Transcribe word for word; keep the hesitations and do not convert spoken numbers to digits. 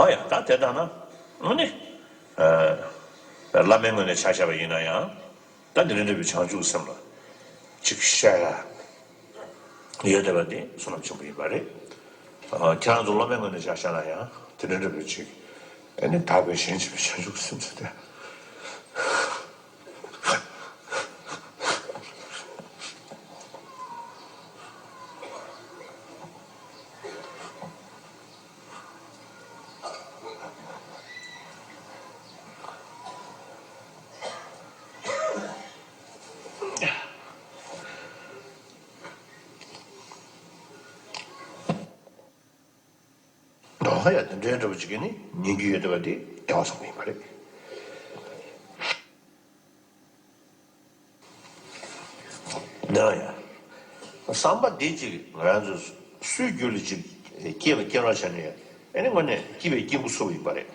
ཨ་ཡ་ད་དེ་ལྟ་ན་ཨ་ནི་ཨ་བླ་མའི་ངོས་ནས་ཆ་བཞག་པ་ཡིན་ན་ཡང་ད་འདི་འདྲ་འདྲ་བའི་བྱང་ཆུབ་སེམས་ལ་ཅིག་བཤད་ཡ་ཡོད་བསྡད་པ་འདི་བསོད་ནམས་ཆེན་པོ་ཡིན་པ་རེད། ཨ་ཁྱེད་རང་ཚོ་བླ་མའི་ངོས་ནས་ཆ་བཞག་ན་ཡང་དེ་འདྲ་འདྲ་བའི་ཅིག་ཨ་ནི་དག་པའི་ཞེན་ཆེན་པོའི་བྱང་ཆུབ་སེམས་ཟེར་ཏེ། དོ་ཧ་ཡ་དེ་འདྲའི་འདྲ་པོ་ཅིག་གིས་ནི་ཉན་རྒྱུ་ཡོད་བསྡད་པ་དེ་བདེ་བ་བཟང་པོ་ཡིན་པ་རེད། ན་ཡ། བསམ་པ་འདི་ཅིག་ང་རང་ཚོ་སུའི་རྒྱུད་ལ་ཅིག་སྐྱེས་པ་སྐྱེ་རོགས་བྱས་ནས་ཨེ་ནི་དངོས་གནས་སྐྱིད་པའི་སྐྱིད་འགོ་ཚུགས་པ་ཡིན་པ་རེད།